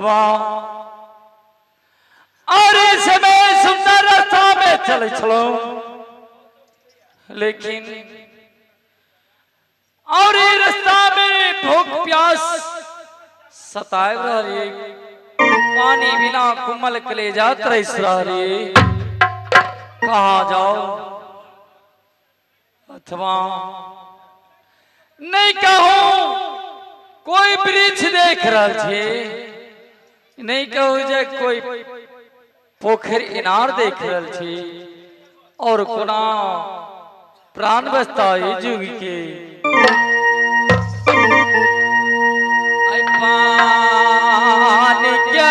अथवा और समय सुंदर रास्ता में चलै छलहुँ, लेकिन और रास्ता में भूख प्यास सताए रही, पानी बिना कुमल कलेजा तरस रही। कहाँ जाओ अथवा नहीं कहूं कोई वृक्ष देख रहा छे, नहीं कहूं जे कोई पोखर इनार देख रहा छे, और कोना प्राण बचता है जुग के। आई पानी क्या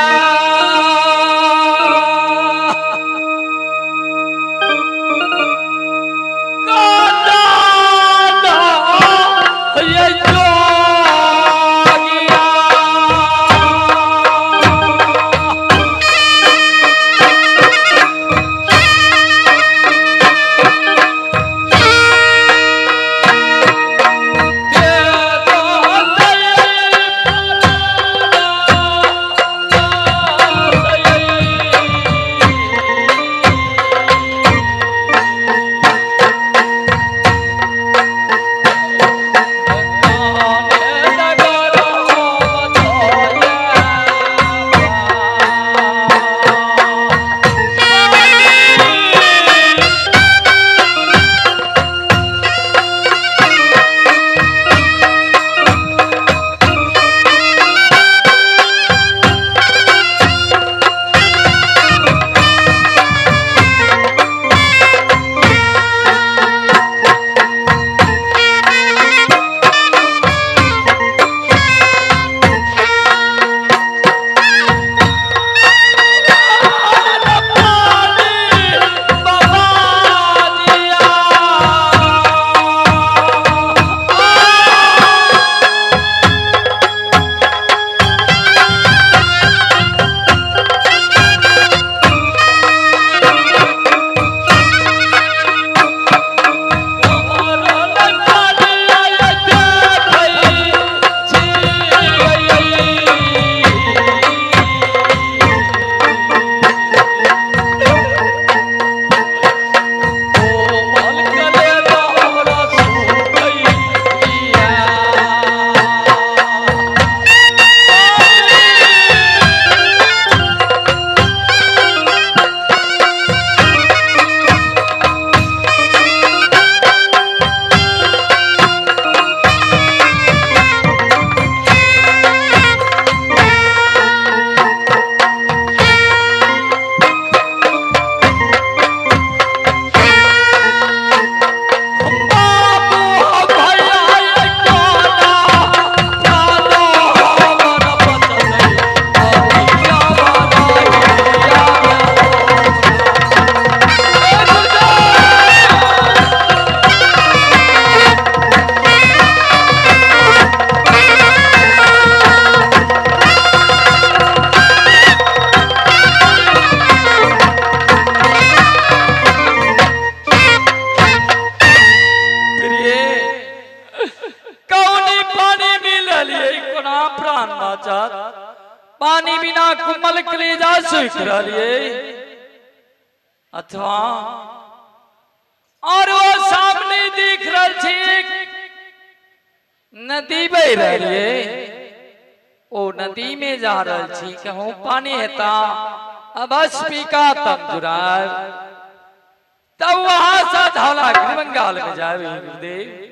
पानी बिना कुमल कलेजा सूख रही अथवा और वो सामने दिख रहा छे नदी बह रही है, ओ नदी में जा रहा छी कहूं पानी हेता अबस पीका तम जुराब, तब वहां से धौलागिरी बंगाल में जाए गुरुदेव।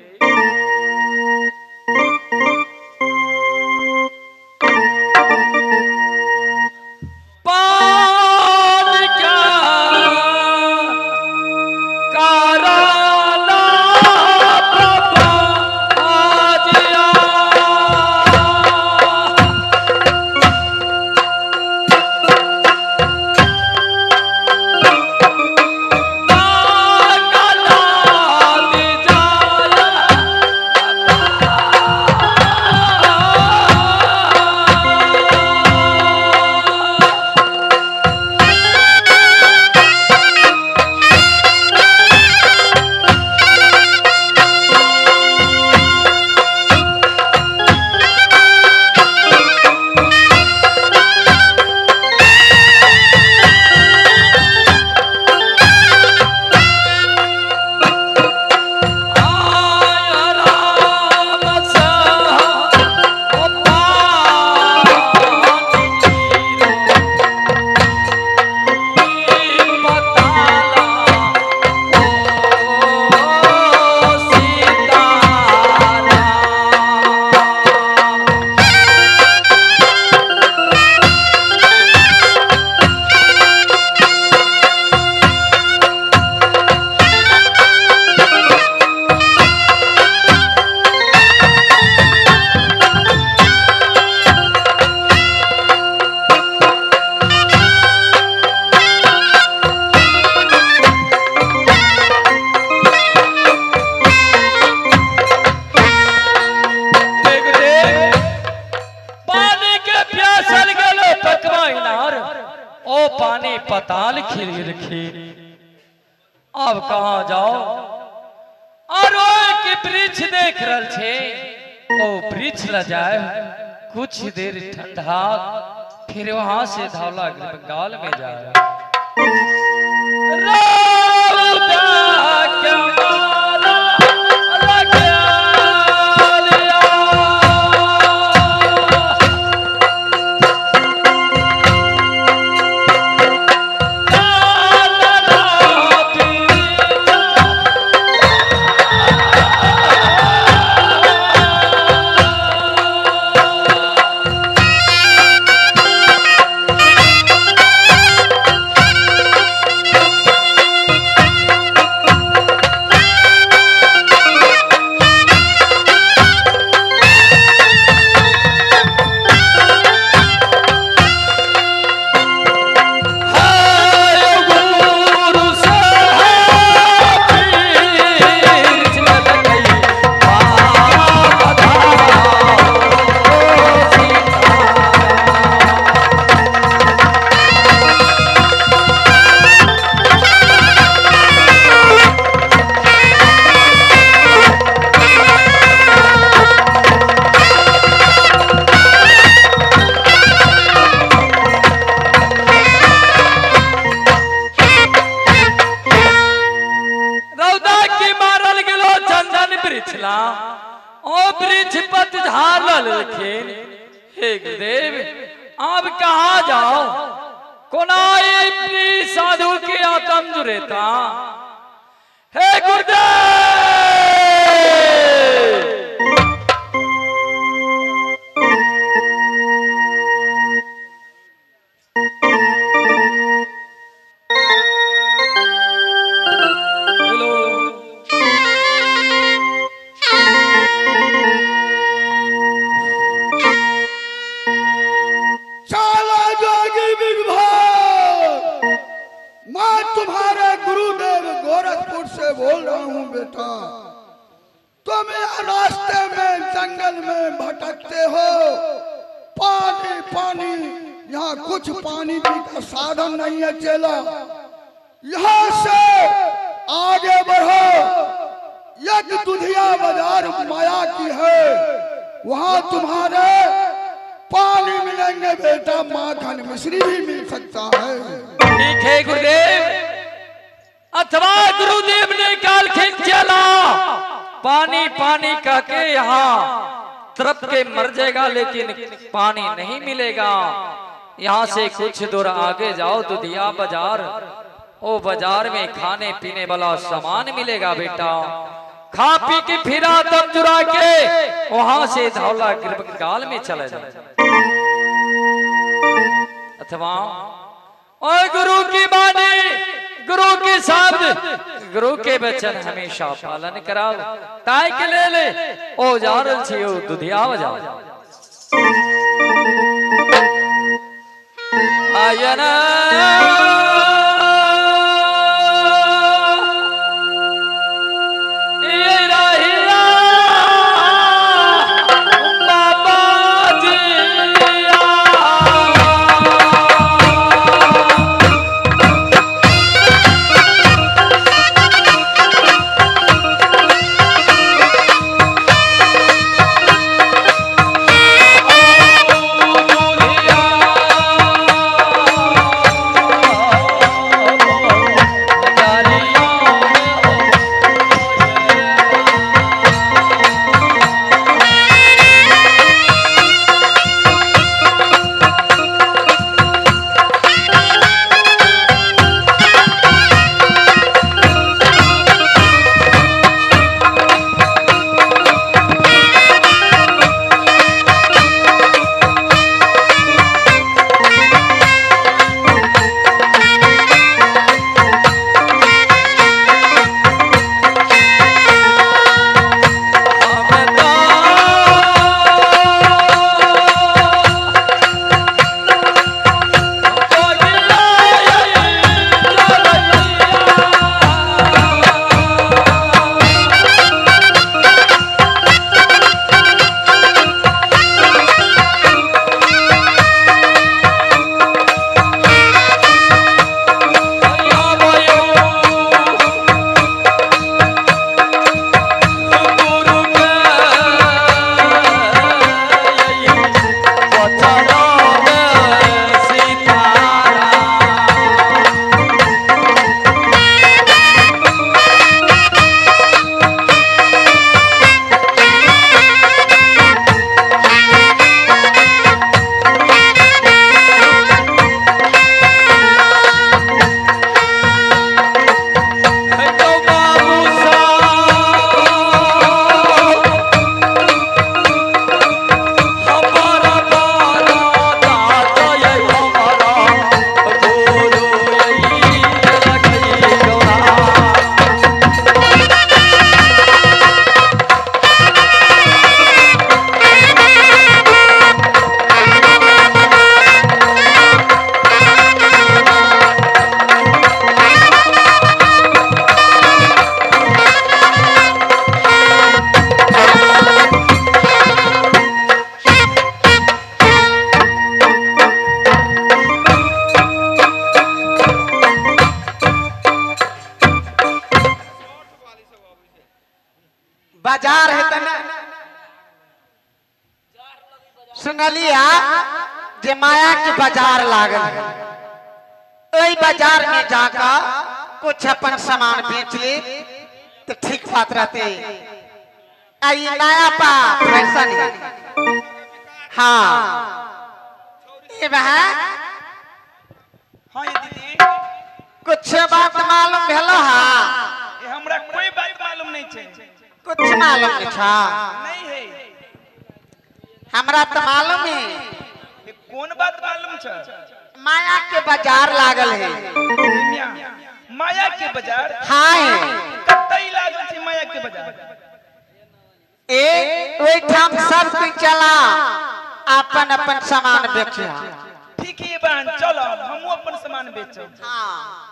जा अब कहाँ जाओ? और एक वृक्ष देख रहल छे, ओ वृक्ष ल जाए कुछ देर ठंडा, फिर वहां से धौला बंगाल में जाए। आप कहा जाओ? कोना साधु के आत्म जुरेता। हे गुरुदेव, तुम्हारे गुरुदेव गोरखपुर से बोल रहा हूं बेटा, तुम रास्ते में जंगल में भटकते हो, पानी पानी, यहाँ कुछ पानी भी का साधन नहीं है चेला। यहाँ से आगे बढ़ो, एक दुधिया बाजार माया की है, वहां तुम्हारे पानी मिलेंगे बेटा, माखन मिश्री भी मिल सकता है। ठीक है गुरुदेव। अथवा गुरुदेव ने काल चला पानी पानी कह के यहाँ तरप के मर जाएगा, लेकिन पानी नहीं मिलेगा। यहाँ से कुछ दूर आगे जाओ दुधिया बाजार, ओ बाजार में खाने पीने वाला सामान मिलेगा बेटा। खा पी के फिरा दम जुरा के वहां से धौला गिरबंगाल में चले जाओ। अथवा और गुरु की बाणी, गुरु के शब्द, गुरु के वचन हमेशा पालन कराओ। ताई के ले ले ओ जारल छी ओ दुधिया बजाओ। आयना दुधिया। बाजार है त ना सुनलिया जे माया के बाजार लागल है। ओहि बाजार में जाकर कुछ अपन सामान बेच ले तो ठीक बात रहते। आ ई नया पा फैशन है। हाँ ये बहा हाँ ये दीदी, कुछ बात मालूम भेलो? हाँ ये हमरा कोई बात मालूम नहीं छे। कुछ मालूम नहीं छा? नहीं है। हमरा तो मालूम है। ये कौन बात मालूम छे? माया के बाजार लागल है। माया के बाजार? हाँ है। कतई लागल छे माया के बाजार? ए ओहिठाम सब कोई चला अपन अपन सामान बेचे। ठीक है बहन, चलो हमहू अपन सामान बेचब। हाँ।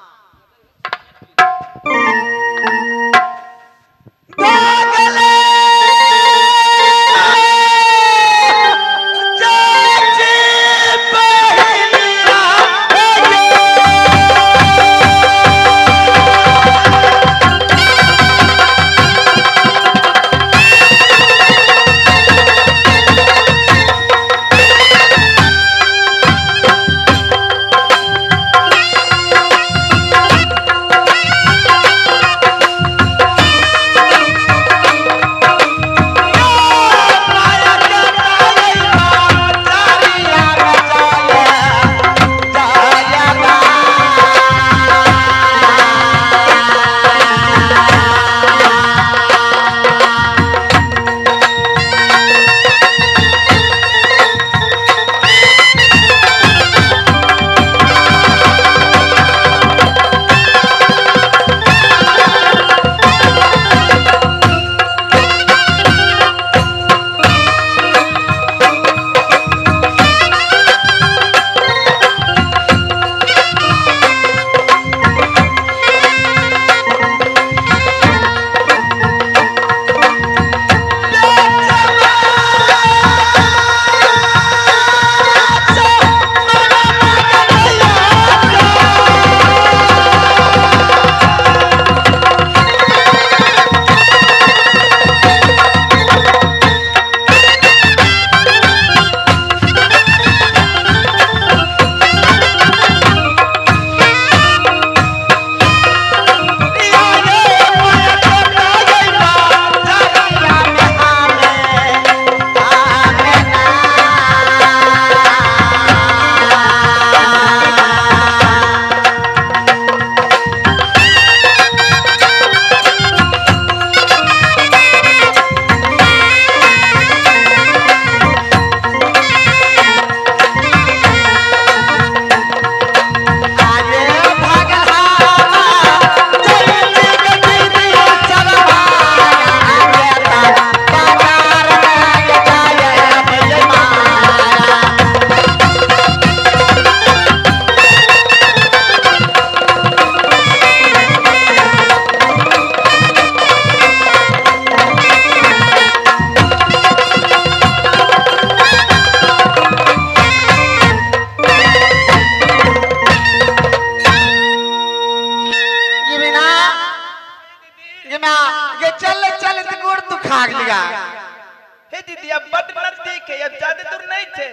हे दीदी, अब बड नजदीक है, अब ज्यादा दूर नहीं थे,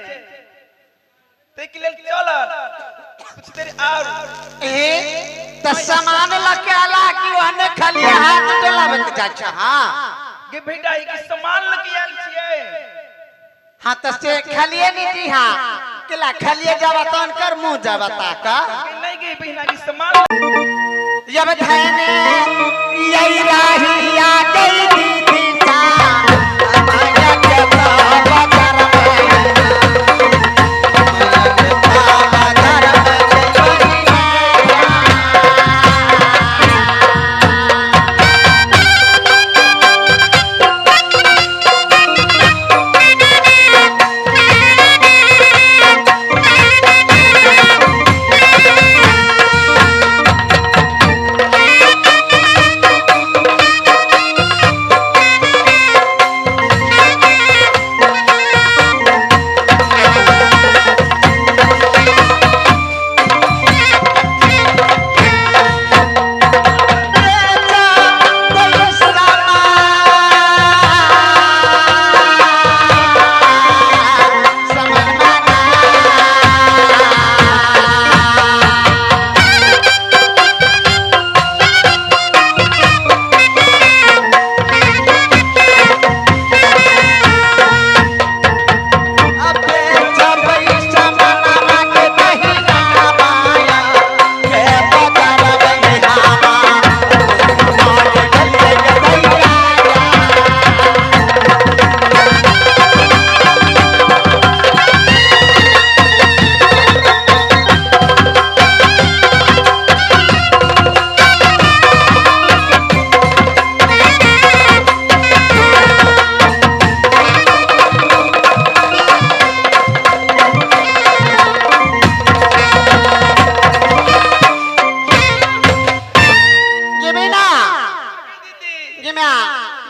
ते के लेल चल कुछ देर और। ए त सामान लके आला कि ओहने खाली हाथ डोलाबत जा छ? हां गे बेटा, ई के सामान लके आयल छियै। हां त से खालिए नी जी। हां केला खालिए जाबा तन कर मुंह जाबा ता का नहीं गे बहिना के सामान जब धने यही राही आ गई दीदी सा माया के बाजार में बाजार में।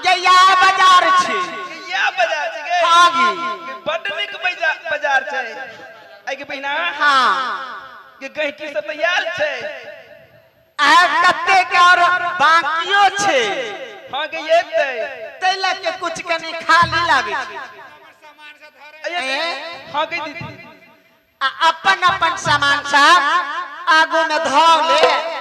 ये या बाजार छै। या बाजार छै गे? हाँ गे। बड्ड नीक बाजार छै आइ के बहिना। हाँ। के गहिकी सब तऽ आयल छै। आ कते के और बाकियो छै। हाँ गे एतै। तै लए के कुछ कनी खाली लागै छै। हाँ गे दीदी। आ अपन अपन सामान सब आगू में धऽ ले।